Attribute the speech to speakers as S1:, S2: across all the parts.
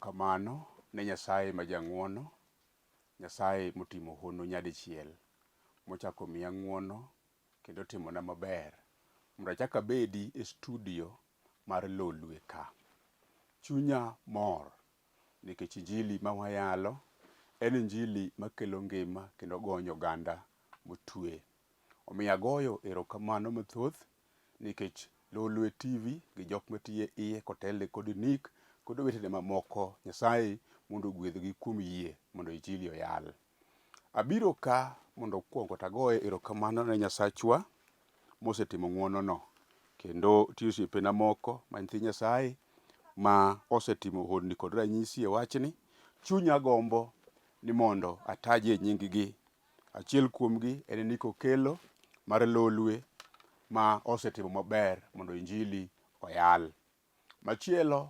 S1: erokamano ne Nyasaye ma jang'wono, Nyasaye motimo hono nyadichiel, mochako omiya ng'wono kendo otimona maber mondo achak abedi e studio mar Lolwe ka. Chunya mor nikech injili ma wayalo en injili makelo ngima kendo gonyo oganda motwe. Omiyo agoyo erokamano mathoth nikech Lolwe TV gi jok matiyo e iye kotelne kod Nick kod owetene mamoko, Nyasaye mondo ogwedhgi kuom yie mondo injili oyal. Abiro ka mondo okuongo to agoye erokamano ne Nyasachwa mosetimo ng'wonono kendo nitie osiepena moko ma nyithi Nyasaye ma osetimo honni kod ranyisi e wachni. Chunya gombo ni mondo atajie nying gi. Achiel kuomgi en Nick Okello mar Lolwe ma osetimo maber mondo injili oyal. Machielo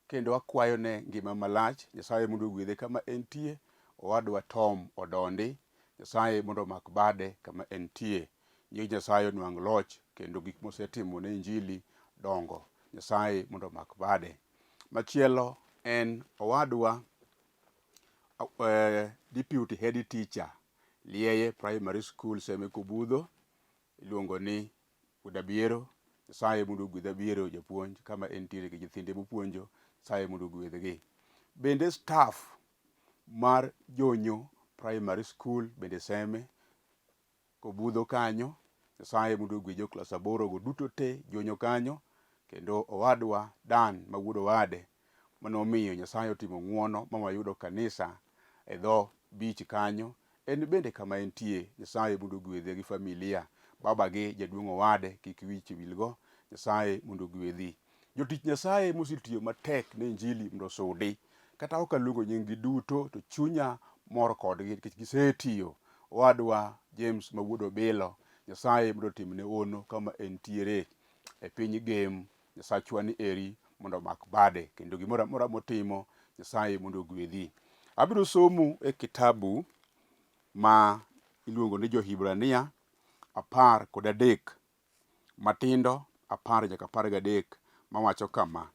S1: kendo akwayo ne ngima malach, Nyasaye mondo ogwedhe kama entie, owadwa Tom Odondi, Nyasaye mondo omak bade kama entie. Nying Nyasaye onwang' loch kendo gik mosetimo ne injili dongo. Nyasaye mondo omak bade. Machielo en owadwa Deputy Head Teacher Lieye Primary School Seme Kobudho iluongo ni Wuod Abiero. Nyasaye mondo ogwedh Abiero japuonj kama entiere gi nyithinde mopuonjo. Nyasaye mondo ogwedhgi. Bende staff mar Jonyo Primary School bende Seme Kobudho kanyo. Nyasaye mondo ogwedh jo klas aboro go duto te Jonyo kanyo kendo owadwa Dan ma wuod owade manomiyo Nyasaye otimo ng'uono ma wayudo kanisa e dho beach kanyo En bende kama entie, Nyasaye mondo ogwedhe gi familia. Babagi jaduong' owade kik wich wilgo, Nyasaye mondo ogwedhi. Jotich Nyasaye mosetiyo matek ne injili mondo osudi. Kata ok aluongo nying gi duto to chunya mor kodgi nikech gisetiyo. Owadwa James ma wuod Obilo, Nyasaye mondo otimne hono kama entiere e piny Gem. Nyasachwa ni eri mondo omak bade kendo gimoro amora motimo Nyasaye mondo ogwedhi. Abiro somo e kitabu ma iluongo ni Jo-Hibrania 13 matindo 10 nyaka 13 mawacho kama: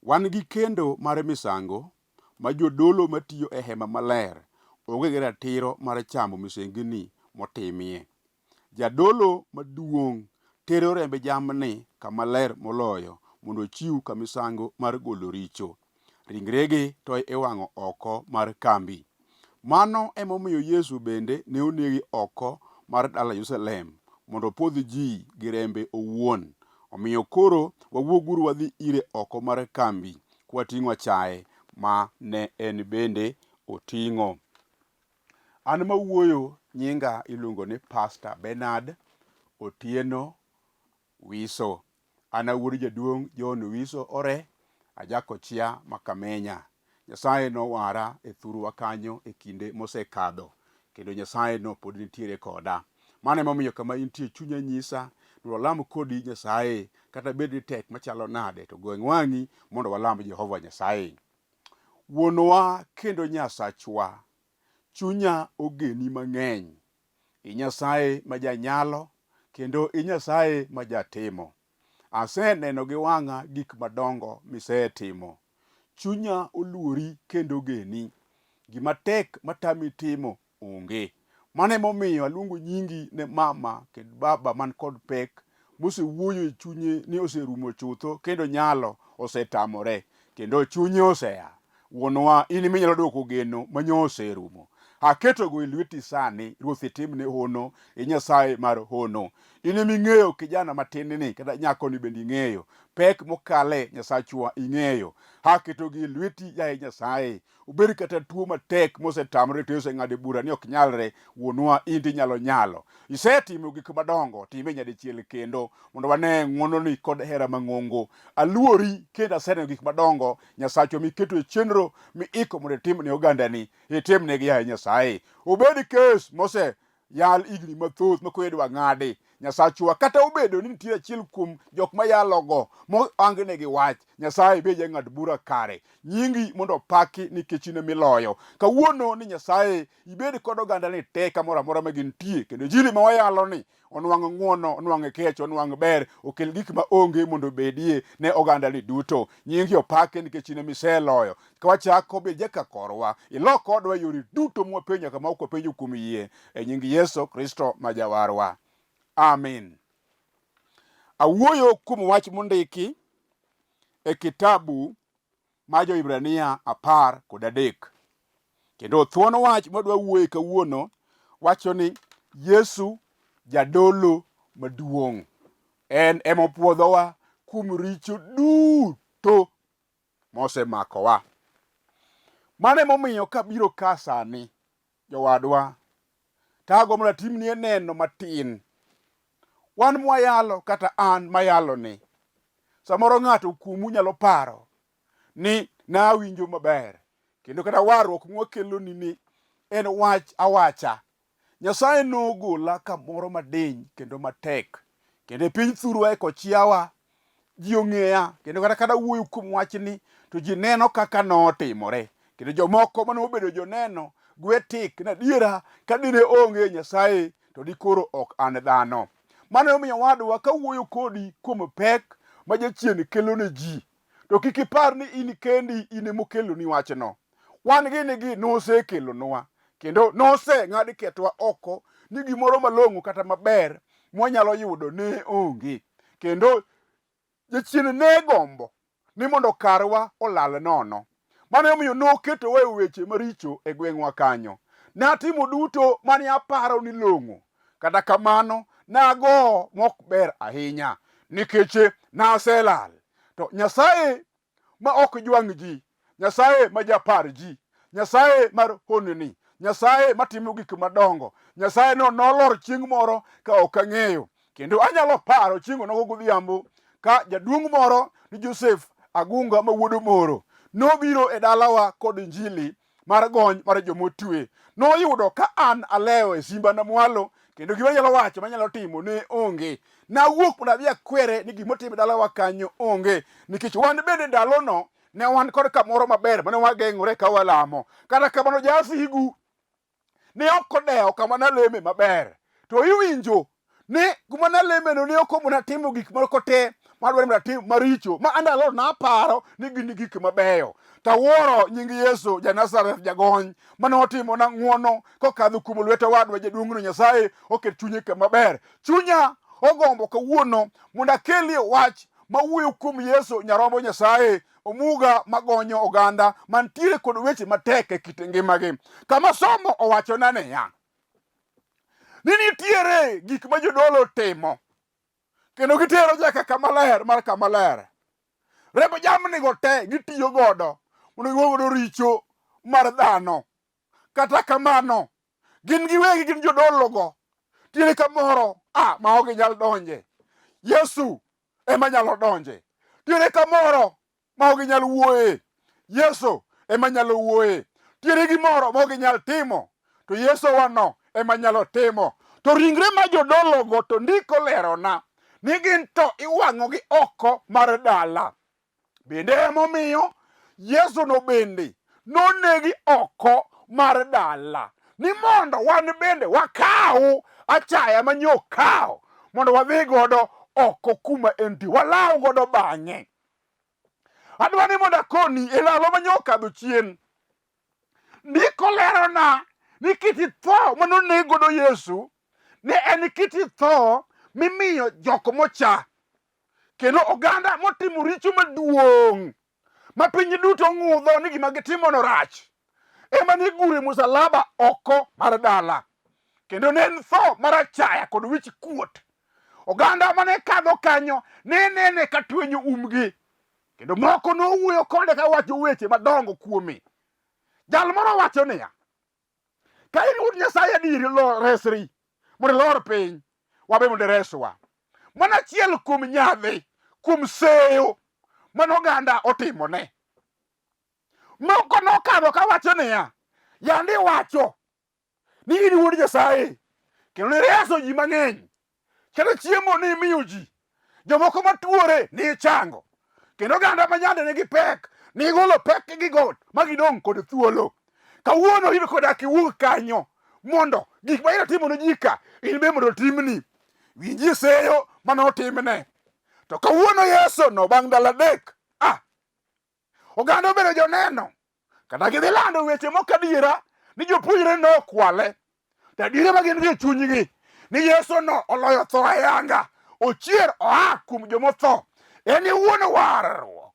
S1: Wan gi kendo mar misango ma jodolo matiyo e hema maler onge gi ratiro mar chamo misengini motimie. Jadolo maduong' tero remb jamni Kama Ler Moloyo mondo ochiw ka misango mar golo richo. Ringregi to iwang'o oko mar kambi. Mano emomiyo Yesu bende ne onegi oko mar dala Jerusalem mondo opwodh ji gi rembe owuon. Omiyo koro wawuoguru wadhi ire oko mar kambi, kwating'o achaye ma ne en bende oting'o. An mawuoyo nyinga iluongo ni Pastor Bernard Otieno Wiso. An awuod jaduong' John Wiso Ore, ajakochia ma Kamenya. Nyasaye nowara e thurwa kanyo e kinde mosekadho kendo Nyasaye no pod nitiere koda. Mano emomiyo kama intie chunya nyisa ni walam kodi Nyasaye kata bed ni tek machalo nade to gweng' wang'i mondo walam Jehova Nyasaye. Wuonwa kendo Nyasachwa, chunya ogeni mang'eny. I Nyasaye ma janyalo kendo i Nyasaye ma jatimo. Aseneno gi wang'a gik madongo misetimo. Chunya oluori kendo ogeni. Gima tek matami timo onge. Mano emomiyo aluongo nyingi ne mama kendo baba man kod pek mosewuoyo e chunye ni oserumo chutho kendo nyalo osetamore kendo chunye osea. Wuonwa, in ema inyalo duoko geno manyo oserumo. Aketogo e lweti sani, Ruoth itimne hono, i Nyasaye mar hono. In ema ing'eyo kijana matin ni kata nyakoni bende ing'eyo. Pek mokale Nyasachwa ing'eyo. Aketogi e lweti yaye Nyasaye. Obed kata tuo matek mosetamre to oseng'ade bura ni ok nyalre, wuonwa in to inyalo nyalo. Isetimo gik madongo, time nyadichiel kendo mondo wane ng'wononi kod hera mang'ongo. Aluori kendo aseneno gik madongo Nyasachwa miketo e chenro miiko mondo itim ne ogandani, itimnegi yaye Nyasaye. Obed kes mose yal higni mathoth ma koro idwa ng'adi Nyasachwa, kata obedo ni nitie achiel kuom jok mayalogo mohangnegi wach, Nyasaye be jang'ad bura kare. Nyingi mondo opaki nikech in emiloyo. Kawuono ni Nyasaye ibed kod oganda ni te kamoro amora ma gintie, kendo injili ma wayalo ni onwang' ng'wono, onwang' kech, onwang' ber, okel gik ma onge mondo obedie ne ogandani duto. Nyingi opaki nikech in ema iseloyo. Ka wachako bed jaka korwa, ilok kodwa e yore duto mwapenjo kama ok wapenjo kuom yie e nying Yesu Kristo ma Jawarwa. Amin. Awuoyo kuom wach mondiki e kitabu mar Jo-Hibrania 13. Kendo thuon wach mwadwa wuoye kawuono wacho ni Yesu jadolo maduong'. En ema opwodhowa kuom richo duto mosemakowa. Mano emomiyo kabiro ka sani, jowadwa, to agombo ni atimnie neno matin. Wan mwayalo kata an mayalo ni, samoro ng'ato kuomu nyalo paro ni nawinjo maber kendo kata warruok mwakeloni ni en wach awacha. Nyasaye nogola kamoro madiny kendo matek kendo e piny thurwa e kochiawa ji ong'eya kendo kata kada wuoyo kuom wachni to ji neno kaka notimore kendo jomoko mane obedo joneno gwe tik ni adiera ka dine onge Nyasaye to dikoro ok an dhano. Mano emomiyo wadwa ka wuoyo kodi kuom pek ma jachien kelo ne ji to kik ipar ni in kendi in emokeloni wachno. Wan gini gi nosekelonwa kendo noseng'ad ketwa oko ni gimoro malong'o kata maber mwanyalo yudo ne onge. Kendo jachien ne gombo ni mondo karwa olal nono. Mano emomiyo noketowa e weche maricho e gweng'wa kanyo. Natimo duto mane aparo ni long'o. Kata kamano, nago mok ber ahinya nikech naselal. To Nyasaye ma ok jwang' ji, Nyasaye ma japar ji, Nyasaye mar honni, Nyasaye matimo gik madongo, Nyasaye no nolor chieng' moro ka ok ang'eyo. Kendo anyalo paro chieng' onogo godhiambo ka jaduong' moro ni Joseph Agunga ma wuod Omoro nobiro e dalawa kod injili mar gony mar jomotwe. Noyudo ka an alewo e simbana mwalo kendo gima anyalo wacho manyalo timo ne onge. Nawuok mondo adhi akwere ni gima otim e dalawa kanyo onge nikech wan bende ndalono ne wan kod kamoro maber mane wageng'ore ka walamo. Kata kamano jasigu ne ok odewo kama naleme maber. To iwinjo ni kuma nalemeno ne ok omona timo gik moko te madwaro mondo atim maricho ma andalo naparo ni gin gik mabeyo. Tawuoro nying Yesu ja Nazareth jagony mane otimona ng'wono kokadho kuom lwet owadwa jaduong'no Nyasaye oket chunye kama ber. Chunya ogombo kawuono mondo akelie wach mawuoyo kuom Yesu nyarombo Nyasaye omuga magonyo oganda mantiere kod weche matek e kit ngimagi. Kama somo owachona niya, ni nitiere gik ma jodolo timo kendo gitero nyaka kama ler mar kama ler. Remb jamnigo te gitiyo godo mondo gigol godo richo mar dhano. Kata kamano, gin giwegi gin jodologo tiere kamoro a ma ok ginyal donje. Yesu ema nyalo donje. Tiere kamoro ma ok ginyal wuoye. Yesu ema nyalo wuoye. Tiere gimoro ma ok ginyal timo, to Yesu wano ema nyalo timo. To ringre ma jodologo to ndiko lerona ni gin to iwang'ogi oko mar dala. Bende emomiyo Yesu no bende nonegi oko mar dala ni mondo wan bende wakaw achaya ma nyo kawo mondo wadhi godo oko kuma entie walaw godo bang'e. Adwa ni mondo akoni e ndalo ma nyo okadho chien, ndiko lerona ni kiti tho mane oneg godo Yesu ne en kiti tho mimiyo jok mocha kendo oganda motimo richo maduong' ma piny duto ng'udho ni gima gitimono rach ema ne iguro e musalaba oko mar dala kendo ne en tho mar achaya kod wich kuot oganda mane kadho kanyo ne nene ka twenyo umgi kendo moko nowuoyo kode ka wacho weche madongo kuome jal moro wacho niya Ka in wuod Nyasaye adier, lo resri mondo ilor piny, wabe mondo ireswa. Mano achiel kuom nyadhi, kuom seyo mane oganda otimone. Moko nokadho kawacho niya, yande iwacho ni in wuod Nyasaye kendo nireso ji mang'eny Kendo chiemo ni imiyo ji, jomoko matuore ni ichango, kendo oganda ma nyande nigi pek ni igolo pekgigo ma gidong' kod thuolo. Kawuono in koda kiwuog kanyo mondo gik ma ina timo ne ji ka in be mondo otimni. Winjie seyo mane otimne. To kawuono Yesu no bang' ndalo adek, ah, oganda obedo joneno. Kata gidhi lando weche mok adiera ni jopuonjre nokwale. To adiera ma gin go e chunygi ni Yesu no oloyo tho ayanga, ochier oa kuom jomotho. En e wuon warruok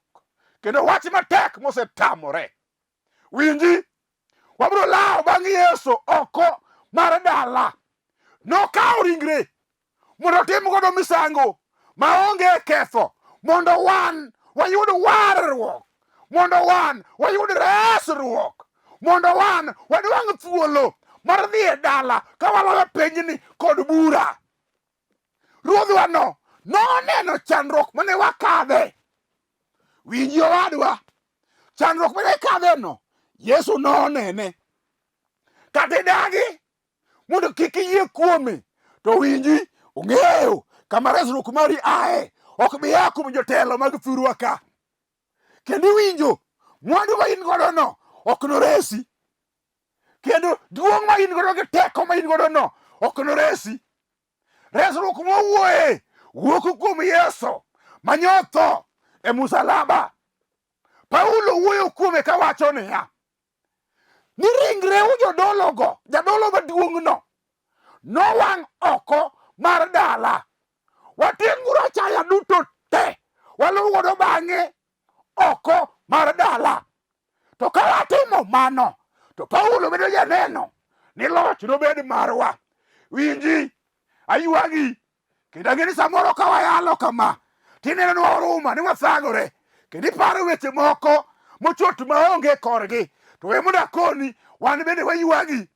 S1: kendo wach matek mosetamore. Winji, wabiro lawo bang' Yesu oko mar dala. Nokawo ringre mondo otim godo misango maonge ketho mondo wan wayud warruok, mondo wan wayud resruok, mondo wan wadwang' thuolo mar dhi e dala ka waloyo pinyni kod bura. Ruodhwano noneno chandruok mane wakadhe. Winji owadwa, chandruok mane ikadheno Yesu nonene. Kata idagi mondo kik iyie kuome, to winji, ong'eyo kama resruok mari ae. Ok bi a kuom jotelo mag thurwa ka. Kendo iwinjo, mwandu ma in godo no ok noresi. Kendo duong' ma in godo gi teko ma in godo no ok noresi. Resruok mwawuoye wuok kuom Yesu ma nyotho e musalaba. Paulo wuoyo kuome kawacho niya, ni ringreu jodologo, jadolo maduong'no nowang' oko mar dala. Wating'uru achaya duto te, waluw godo bang'e oko mar dala. To ka watimo mano, to Paulo bedo janeno ni loch nobed marwa. Winji, aywagi, kendo ang'e ni samoro ka wayalo kama, tineno ni waruma, ni wathagore, kendo iparo weche moko mochot maonge korgi. To we mondo akoni, wan bende waywagi.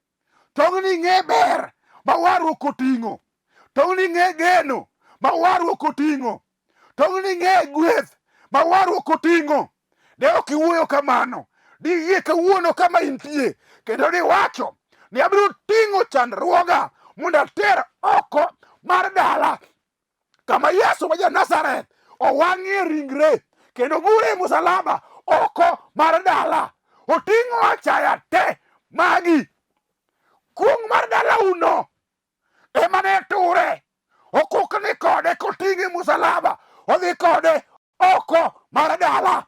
S1: Tong'ni ng'e ber ma warruok oting'o. Tong'ni ng'e geno ma warruok oting'o. Tong'ni ng'e gweth ma warruok oting'o. De ok iwuoyo kamano, diyie kawuono kama intie, kendo diwacho ni abiro ting'o chandruoga mondo ater oko mar dala kama Yesu ma ja-Nazareth owang'ie ringre kendo gure e musalaba oko mar dala. Oting'o achaya te magi. Kuong' mar dalauno ema ne ture. Okokni kode koting'e musalaba, odhi kode oko mar dala.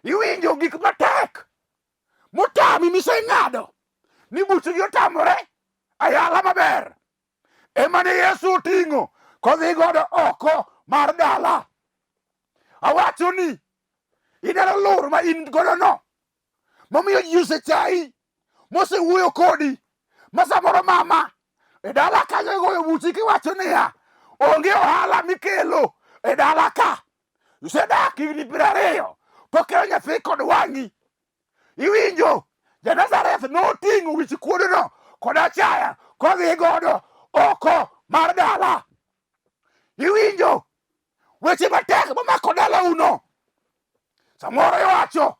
S1: Iwinjo gik matek motami miseng'ado ni buchgi otamore ayala maber. Ema ne Yesu oting'o kodhi godo oko mar dala. Awacho ni ineno lur ma in godo no momiyo ji osechayi mosewuoyo kodi ma samoro mama e dala kanyo igoyo buchi kiwacho niya onge ohala mikelo e dala ka isedak higni 20 pok kelo nyathi kod wang'i iwinjo ja-Nazareth noting'o wich kuodono kod achaya kodhi godo oko mar dala iwinjo weche matek momako dalauno samoro iwacho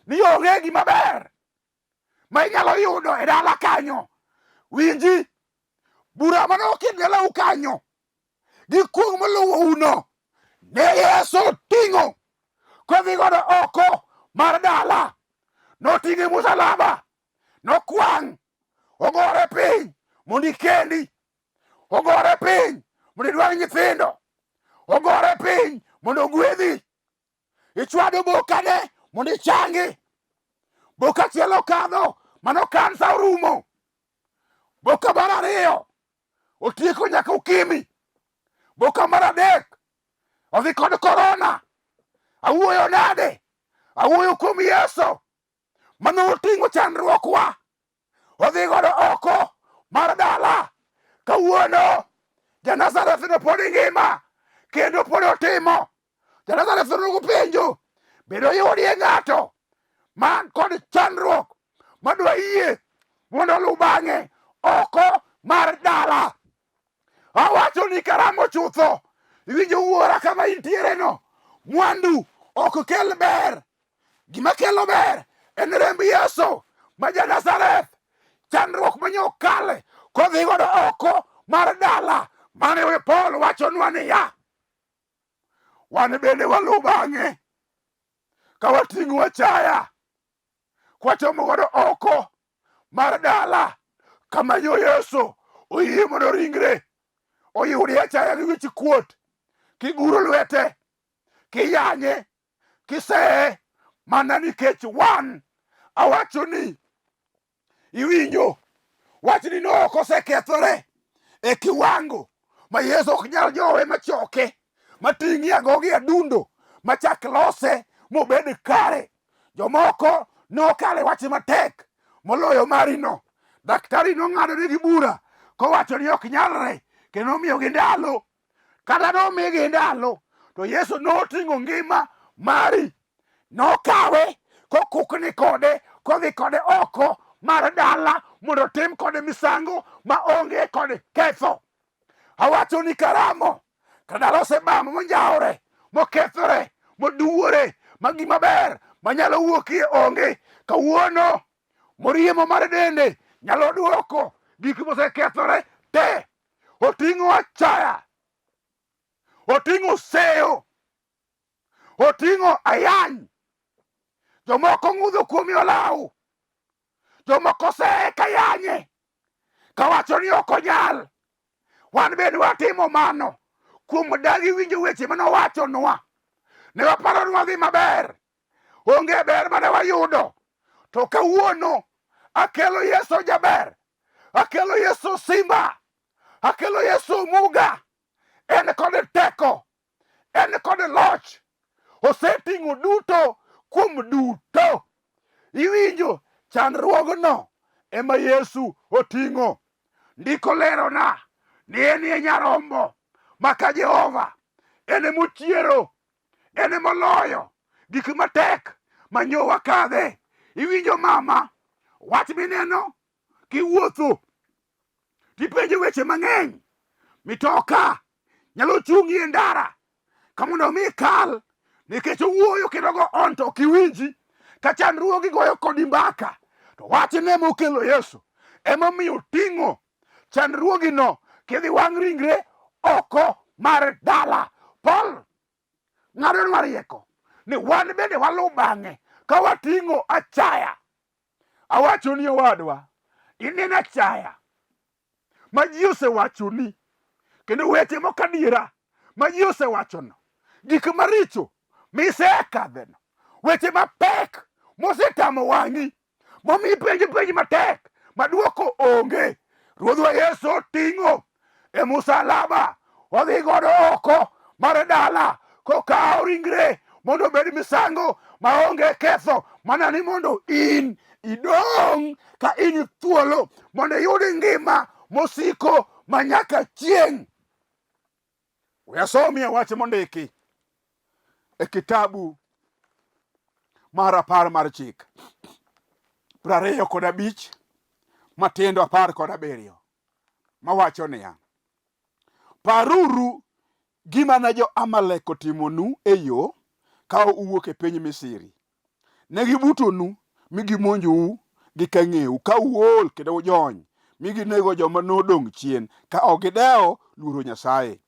S1: ni onge gima ber ma inyalo yudo e dala kanyo winji bura mane oket dalau kanyo gi kuong' moluwouno ne Yesu oting'o kodhi godo oko mar dala noting'e musalaba nokwang' ogore piny mondo ikendi ogore piny mondo idwang' nyithindo ogore piny mondo ogwedhi ichwado bokane mondo ichangi. Boka achiel okadho, mano kansa orumo. Boka mar ariyo otieko nyaka ukimi. Boka mar adek odhi kod korona. Awuoyo nade? Awuoyo kuom Yesu mane oting'o chandruokwa odhi godo oko mar dala. Kawuono ja-Nazareth no pod ngima kendo pod otimo. Ja-Nazareth nogo penjo, bende oyudie ng'ato man kod chandruok madwa yie mondo oluw bang'e oko mar dala? Awacho ni karamo chutho, iwinjo wuora kama intiere no, mwandu ok kel ber. Gima kelo ber en remb Yesu ma ja-Nazareth. Chandruok ma okale kodhi godo oko mar dala. Mane we Paul wachonwa niya, wan bende waluw bang'e ka wating'o achaya kwachomo godo oko mar dala kama yo Yesu oyie mondo ringre Oyudi achaya gi wich kuot, kiguro lwete, kiyanye, kiseye mana nikech wan. Awacho ni iwinjo wachni no ok osekethore e kiwango ma Yesu ok nyal jowe machoke mating'i agogi adundo machak lose mobed kare. Jomoko nokale wach matek moloyo marino. Daktari nong'ado negi bura kowacho ni ok nyalre kendo nomiyogi ndalo. Kata nomigi ndalo to Yesu noting'o ngima mari nokawe kokukni kode kodhi kode oko mar dala mondo otim kode misango ma onge kod ketho. Awacho ni karamo ka dala osebamo monjawore mokethore moduwore ma gima ber manyalo wuokie onge. Kawuono moriemo mar dende nyalo duoko gik mosekethore te. Oting'o achaya, oting'o seyo, oting'o ayany. Jomoko ng'udho kuomi olaw, jomoko seye ka yanye kawacho ni ok onyal. Wan bende watimo mano kuom dagi winjo weche mane owachonwa. Ne waparo ni wadhi maber, onge ber mane wayudo. To kawuono akelo Yesu jaber, akelo Yesu simba, akelo Yesu muga. En kod teko, en kod loch, oseting'o duto kuom duto. Iwinjo chandruogno ema Yesu oting'o. Ndiko lerona ni en e nyarombo ma ka Jehova en emochiero, en emoloyo gik matek ma nyo wakadhe. Iwinjo mama, wach mineno kiwuotho tipenjo weche mang'eny. Mitoka nyalo chungi e ndara ka mondo omi ikal nikech owuoyo kendo go on to ok iwinji ka chandruogi goyo kodi mbaka to wachne mokelo Yesu emomiyo oting'o chandruogino kidhi wang' ringre oko mar dala. Paul ng'adonwa rieko ni wan bende waluw bang'e ka wating'o achaya. Awachoni owadwa, ineno achaya ma ji osewachoni kendo weche mok adiera ma ji osewachono, gik maricho misekadheno, weche mapek mosetamo wang'i, momiyi penj penj matek ma dwoko onge. Ruodhwa Yesu oting'o e musalaba odhi godo oko mar dala kokawo ringre mondo obed misango maonge ketho mana ni mondo in idong' ka in thuolo mondo iyud ngima mosiko ma nyaka chieng'. We asomie wach mondiki e kitabu mar apar mar chik 25 matindo 17 mawacho niya, Paruru gima ne jo-Amalek otimonu e yo ka uwuok e piny Misri. Ne gibutonu mi gimonjou gi kang'eu ka uol kendo ujony, mi ginego joma nodong' chien ka ok gidewo luoro Nyasaye.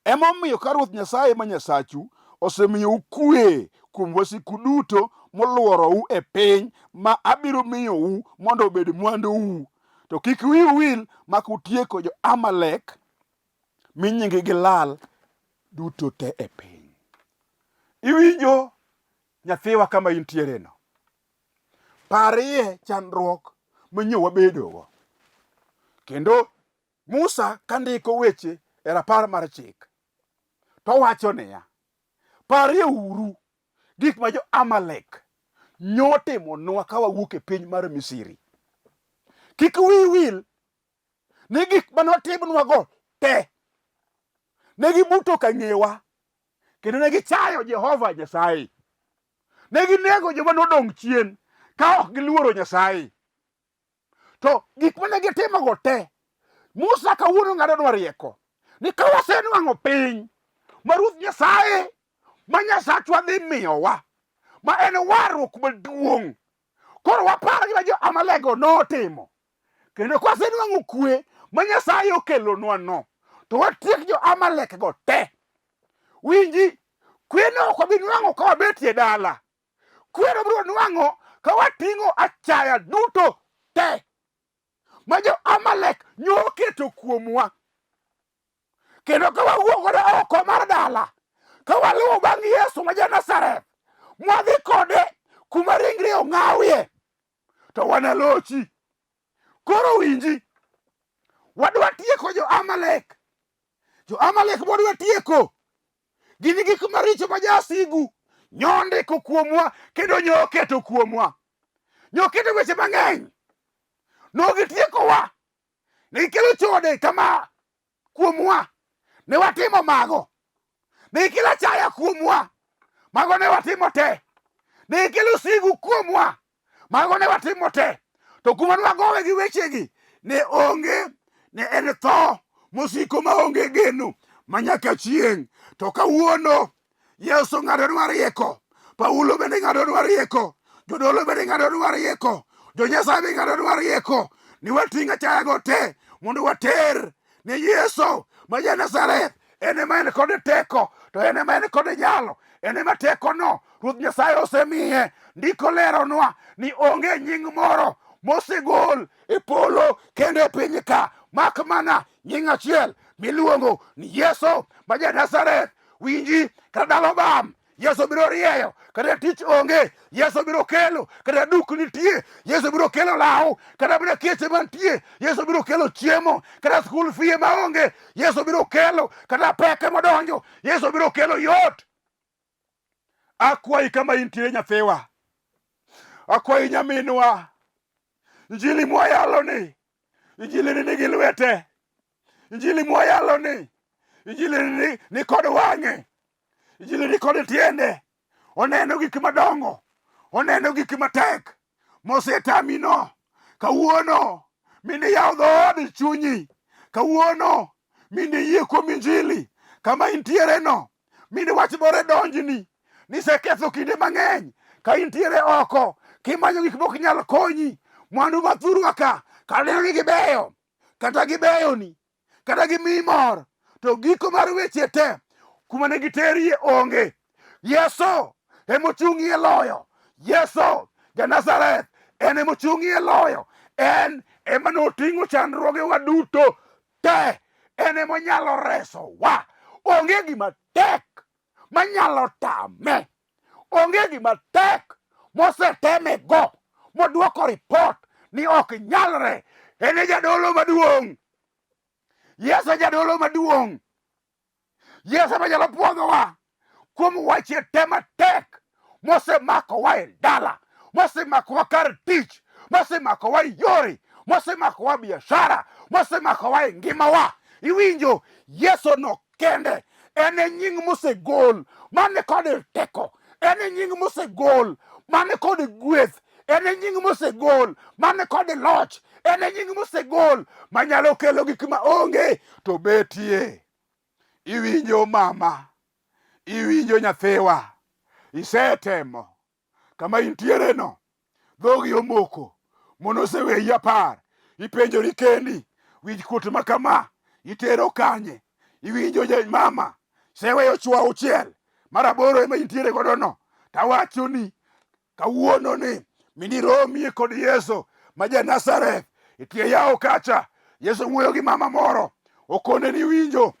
S1: Emomiyo ka Ruoth Nyasaye ma Nyasachu osemiyou kue kuom wasiku duto molworou e piny ma abiro miyou mondo obed mwanduu, to kik wiu wil mak utieko jo-Amalek mi nyinggi lal duto te e piny. Iwinjo nyathiwa kama intiereno? Parie chandruok manyo wabedogo. Kendo Musa ka ndiko weche e rapar mar chik, to wacho niya, parie uru gik ma jo-Amalek nyotimonwa ka wawuok e piny mar Misri. Kik wiyi wil ni gik ma notimnwago te ne gibuto ka ng'ewa kendo ne gichayo Jehova Nyasaye. Ne ginego joma nodong' chien ka ok giluoro Nyasaye. To gik mane gitimogo te, Musa kawuono ng'adonwa rieko ni ka wasenwang'o piny ma Ruoth Nyasaye ma Nyasachwa dhi miyowa, ma en warruok maduong', koro wapar gima jo-Amalek-go notimo. Kendo kwasenwang'o kwe ma Nyasaye okelonwa no, to watiek jo-Amalek go te. Winji, kweno ok wabi nwang'o ka wabetie dala. Kweno biro nwang'o ka wating'o achaya duto te ma jo-Amalek nyoketo kuomwa. Kendo ka wawuok godo oko mar dala, ka waluwo bang' Yesu ma ja-Nazareth, mwadhi kode kuma ringre ong'awie, to wanalochi. Koro winji, wadwa tieko jo-Amalek. Jo-Amalek mwadwa tieko gin gik maricho ma jasigu nyondiko kuomwa kendo nyoketo kuomwa. Nyoketo weche mang'eny. Nogitiekowa. Ne gikelo chode kama kuomwa. Ne watimo mago. Ne gikelo achaya kuomwa. Mago ne watimo te. Ne gikelo sigu kuomwa. Mago ne watimo te. To kuma ne wagowe gi wechegi ne onge, ne en tho mosiko maonge geno manyaka chieng'. To kawuono Yesu ng'adonwa rieko, Paulo bende ng'adonwa rieko, jodolo bende ng'adonwa rieko, jo-Nyasaye be ng'adonwa rieko ni wating' achayago te mondo water ne Yesu ma ja-Nazareth. En ema en kod teko, to en ema en kod nyalo, en ema tekono Ruoth Nyasaye osemiye. Ndiko leronwa ni onge nying moro mosegol e polo kendo e piny ka mak mana nying achiel miluongo ni Yesu ma ja-Nazareth. Winji, kata dala obam, Yesu biro rieyo. Kata tich onge, Yesu biro kelo. Kata duk nitie, Yesu biro kelo law. Kata mana keche mantie, Yesu biro kelo chiemo. Kata school fee maonge, Yesu biro kelo. Kata peke modonjo, Yesu biro kelo yot. Akwayi kama intie nyathiwa, akwayi nyaminwa, injili mwayalo ni, injili ni nigi lwete, injili mwayalo ni, injili ni, ni kod wang'e, injili ni kod tiende, oneno gik madongo, oneno gik matek mosetamino. Kawuono minde yaw dhood chunyi, kawuono minde yie kuom injili kama intiere no, minde wach moro donjni niseketho kinde mang'eny ka intiere oko kimanyo gik mok nyal konyi, mwandu mathurwa ka kaneno ni gibeyo kata gibeyoni kata gimiyi mor, to giko mar weche te kuma ne giterie onge. Yesu emochung'ie loyo. Yesu ja-Nazareth en emochung'ie loyo. En ema noting'o chandruogewa duto te. En emonyalo resowa. Onge gima tek manyalo tame. Onge gima tek mosetemego modwoko ripot ni ok nyalre. En e jadolo maduong'. Yesu e jadolo maduong'. Yesu ema nyalo pwodhowa kuom weche te matek mosemakowa e dala, mosemakowa kar tich, mosemakowa e yore, mosemakowa biashara, mosemakowa e ngimawa. Iwinjo, Yesu no kende en e nying mosegol mane kod teko, en e nying mosegol mane kod gweth, en e nying mosegol mane kod loch, en e nying mosegol manyalo kelo gik ma onge to betie. Iwinjo mama, iwinjo nyathiwa, isetemo kama intiere no, dhogi omoko, mon oseweyi apar, ipenjori kendi, wich kuot ma kama itero kanye? Iwinjo je mama, iseweyo chwo auchiel, mar aboro ema intiere godo no, tawachoni kawuono ni miniromie kod Yesu ma ja Nazareth e tie yawo kacha. Yesu wuoyo gi mama moro, okone ni winjo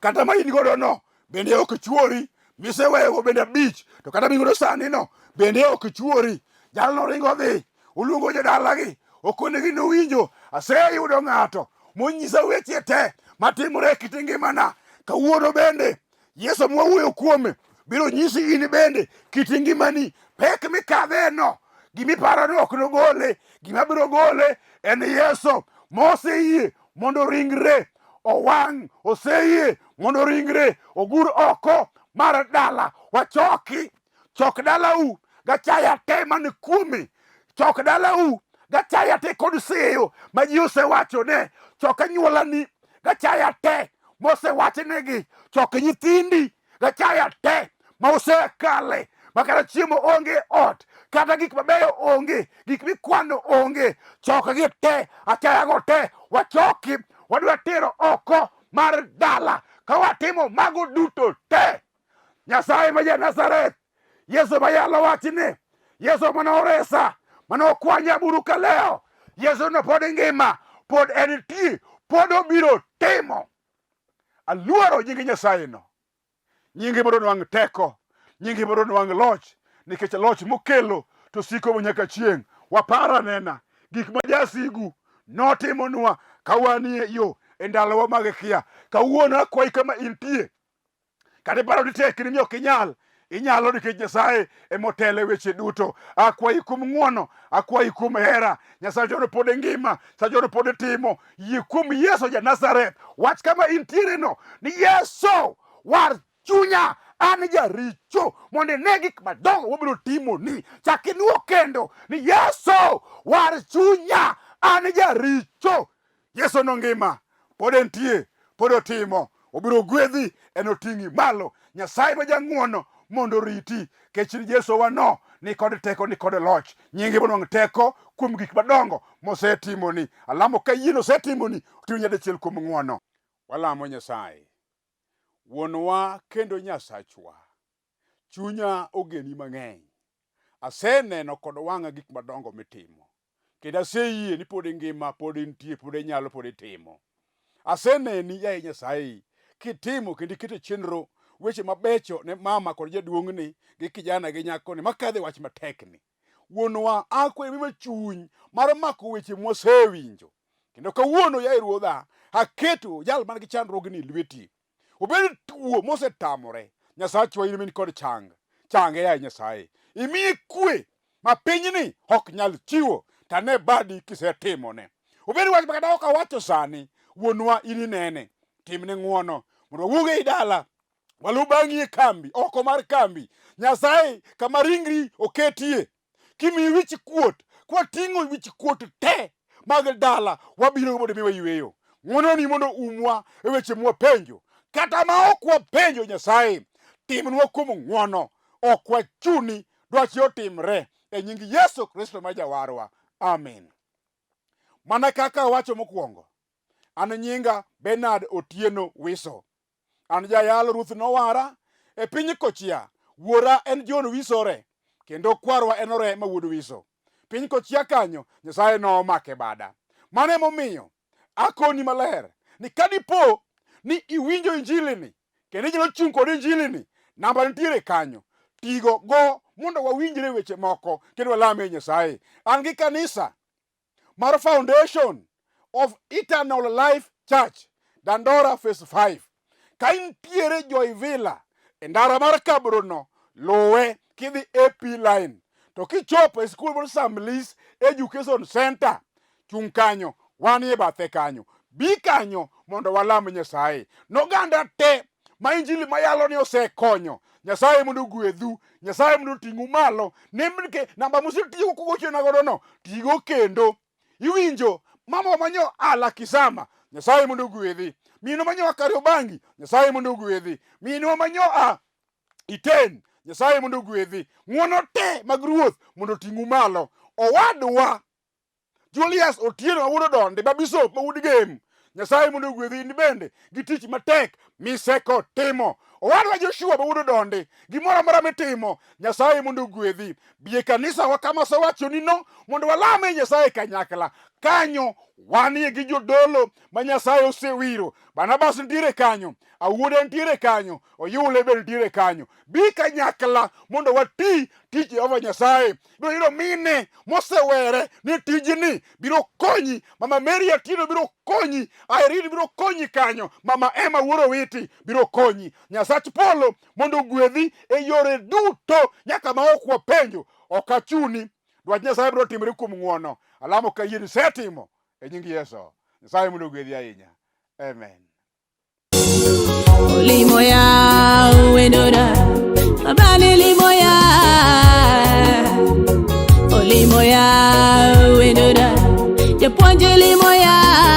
S1: kata ma in godo no bende ok chuori, miseweyogo bende abich, to kata min godo sani no bende ok chuori. Jalno ringo dhi, oluongo jodalagi, okonegi nowinjo aseyudo ng'ato monyisa weche te matimore e kit ngimana. Kawuono bende Yesu mwawuoyo kuome biro nyisi in bende kit ngimani, pek mikadheno, gimiparo ni ok nogole, gima biro gole en Yesu moseyie mondo ringre owang', oseyie mondo ringre ogur oko mar dala. Wachoki, chok dalau gachaya te man kuomi, chok dalau gachaya te kod seyo ma ji osewachone, chok anyuolani gachaya te mosewachnegi, chok nyithindi gachaya te ma osekale ma kata chiemo onge e ot, kata gik mabeyo onge, gik mikwano onge, chokgi te, achayago te wachoki, wadwa tero oko mar dala. Ka watimo mago duto te, Nyasaye ma ja Nazareth, Yesu ma yalo wachni, Yesu mane oresa, mane okwanya buru kaleo, Yesu no pod ngima, pod entie, pod obiro timo. Aluoro nying Nyasaye no. Nyinge mondo onwang' teko, nyinge mondo onwang' loch, nikech loch mokelo to siko nyaka chieng'. Wapar anena gik ma jasigu notimonwa ka wanie yo e ndalowa mag kia. Kawuono akwayi kama intie, kata iparo ni tekni mi ok inyal, inyalo nikech Nyasaye emotelo e weche duto. Akwayi kuom ng'wono, akwayi kuom hera. Nyasaye pod ngima, Nyasaye pod timo. Yie kuom Yesu ja Nazareth. Wach kama intiere no ni Yesu war chunya an jaricho mondo ine gik madongo mobiro timoni. Chak inuo kendo ni Yesu war chunya an jaricho. Yesu nongima, pod entie, pod otimo. Obiro gwedhi, enoting'i malo. Nyasaye ma jang'wono mondo oriti. Kech ni Yesu wano ni kod teko, ni kod loch. Nyinge mondo nwang' teko kuom gik madongo mosetimoni. Alamo ka yie nosetimoni, otim nyadichiel kuom ng'wono. Walamo Nyasaye. Wuonwa kendo Nyasachwa, chunya ogeni mang'eny. Aseneno kod wang'a gik madongo mitimo. Kendo aseyie ni pod ingima, pod intie, pod inyalo, pod itimo. Aseneni, yaye Nyasaye, kitimo kendo iketo chenro weche mabecho ne mama kod jaduong'ni gi kijana gi nyakoni makadho e wach matekni. Wuonwa, akwayo miwa chuny mar mako weche mwasewinjo. Kendo kawuono, yaye Ruodha, aketo jal man gi chandruogni e lweti. Obed tuo mosetamore, Nyasachwa in min kod chang. Change yaye Nyasaye. Imiye kwe ma pinyni ok nyal chiwo, tane badi kisetimone. Obed wach makata ok awacho sani, wuonwa in inene. Timne ng'wono mondo wawuog ei dala waluw bang'i e kambi, oko mar kambi. Nyasaye kama ringri oketie, kimiyi wich kuot, kwating'o wich kuot te mag dala, wabiro mondo miwa yueyo. Ng'wononi mondo umwa e weche mwapenjo, kata ma ok wapenjo Nyasaye, timnwa kuom ng'wono, ok wachuni, dwachi otimre e nying Yesu Kristo ma Jawarwa. Amen. Mana kaka awacho mokwongo, an nyinga Bernard Otieno Wiso. An jayalo Ruth nowara e piny Kochia. Wuora en John Wisore kendo kwarwa en Ore ma wuod Wiso. Piny Kochia kanyo Nyasaye nomake bada. Mano emomiyo akoni maler ni ka dipo ni iwinjo injili ni kendo inyalo chung' kod injili ni, namba nitiere kanyo, tigo go mondo wawinjre weche moko kendo walame Nyasaye. An gi kanisa mar Foundation of Eternal Life Church, Dandora Phase 5. Ka intiere Joy Villa e ndara mar Kabrono, luwe kidhi AP line. To kichopo e skul mar Samlis Education Center, chung' kanyo, wanie bathe kanyo. Bi kanyo mondo walam Nyasaye. Noganda te ma injili mayalo ni osekonyo. Nyasaye mondo ogwedhu, Nyasaye mondo oting'u malo. Nemke namba musetiyo kugochona godo no, tigo kendo. Iwinjo mama manyo ala Kisama, Nyasaye mondo ogwedhi. Minwa manyo a Kariobangi, Nyasaye mondo ogwedhi. Minwa manyo a Iten, Nyasaye mondo ogwedhi. Ng'wono te mag Ruoth mondo oting'u malo. Owadwa Julius Otieno ma wuod Odondi ma bishop ma wuod Gem. Nyasaye mondo ogwedhi in bende gi tich matek miseko timo. Owadwa Joshua ma wuod Odondi, gimoro amora mitimo, Nyasaye mondo ogwedhi. Bi e kanisa wa kama asewachoni no mondo walame Nyasaye kanyakla. Kanyo wanie gi jodolo ma Nyasaye osewiro. Barnabas nitiere kanyo, Awuoda nitiere kanyo, Oyule be nitiere kanyo. Bi kanyakla mondo wati tich Jehova Nyasaye. Biro yudo mine mosewere ni tijni biro konyi. Mama Mary Atieno biro konyi, Irene biro konyi kanyo, Mama Emma Wuoro Witi biro konyi. Nyasach polo mondo ogwedhi e yore duto nyaka ma ok wapenjo. Ok achuni, dwach Nyasaye biro timore kuom ng'wono. Alamo ka yie ni isetimo e nying Yesu. Nyasaye mondo ogwedhi ahinya. Amen.
S2: Olimo ya wendora.